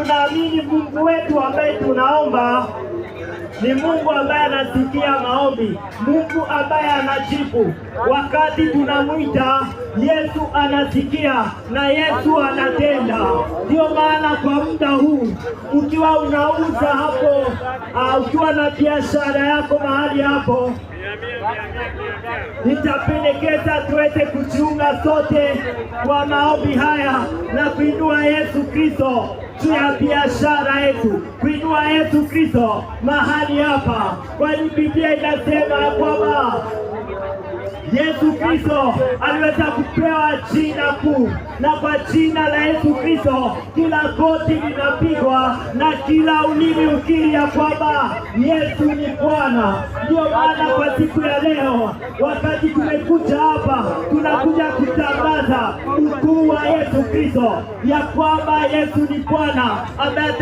Tunaamini Mungu wetu ambaye tunaomba ni Mungu ambaye anasikia maombi, Mungu ambaye anajibu. Wakati tunamwita Yesu anasikia na Yesu anatenda. Ndio maana kwa muda huu ukiwa unauza hapo, ukiwa na biashara yako mahali hapo, nitapendekeza tuweze kujiunga sote kwa maombi haya na kuinua Yesu Kristo juu ya biashara yetu, kuinua Yesu Kristo mahali hapa, kwani Biblia inasema ya kwamba Yesu Kristo aliweza kupewa jina kuu, na kwa jina la Yesu Kristo kila goti linapigwa na kila ulimi ukiri ya kwamba Yesu ni Bwana. Ndio maana kwa siku ya leo, wakati tumekuja hapa, tunakuja kutangaza ukuu wa Yesu Kristo, ya kwamba Yesu ni Bwana ambaye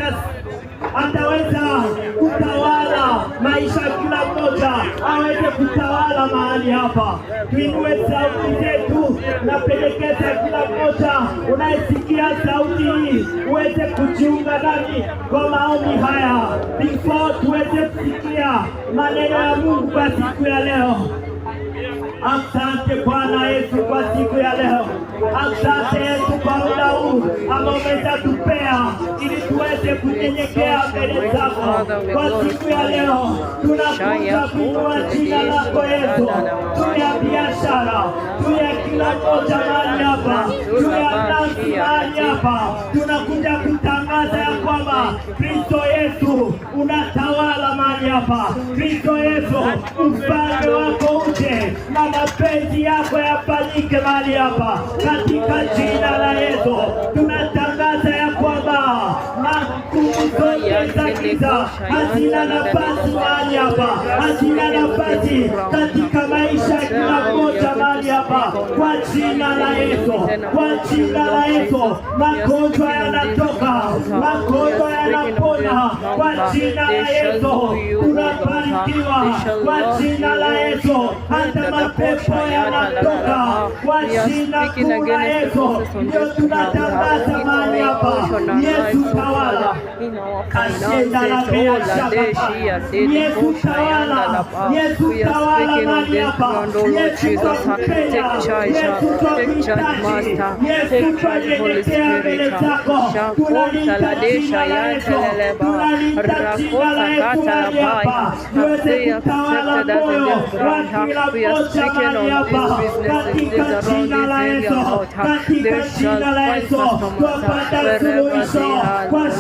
ataweza kutawala maisha ya kila mmoja, aweze kutawala mahali hapa. Tuinue sauti zetu napendekeza kila mmoja unayesikia sauti hii uweze kujiunga nami kwa maombi haya, before tuweze kusikia maneno ya Mungu kwa siku ya leo. Asante Bwana Yesu kwa siku ya leo. Asante Yesu kwa muda huu ambao umeweza tupea ili tuweze kunyenyekea mbele zako. Kwa siku ya leo tunakuja kuinua jina lako Yesu juu ya biashara, juu ya kila mmoja mahali hapa, juu ya nafsi mahali hapa. Tunakuja kutangaza ya kwamba Kristo Yesu unatawala mahali hapa. Kristo Yesu, ufalme wako uje na mapenzi yako yafanyike mahali hapa, katika jina la Yesu tunatangaza ya kwamba nguvu zote za giza hazina nafasi mahali hapa, hazina nafasi katika maisha ya kila mmoja mahali hapa, kwa jina la Yesu, kwa jina la Yesu, magonjwa yanatoka, magonjwa yanapona kwa jina la Yesu, tunabarikiwa kwa jina la Yesu, hata mapepo yanatoka kwa jina kuu la Yesu. Ndio tunatangaza mahali hapa, Yesu tawala, kashinda la bea Yesu tawala, Yesu tawala mahali hapa, Yesu twakupenda, Yesu twakuhitaji, Yesu twanyenyekea mbele zako, tunaliita jina la Yesu, tunaliita jina la Yesu mahali hapa, liweze kutawala moyo wa kila mmoja mahali hapa, katika jina la Yesu, katika jina la Yesu twapata suluhisho kwa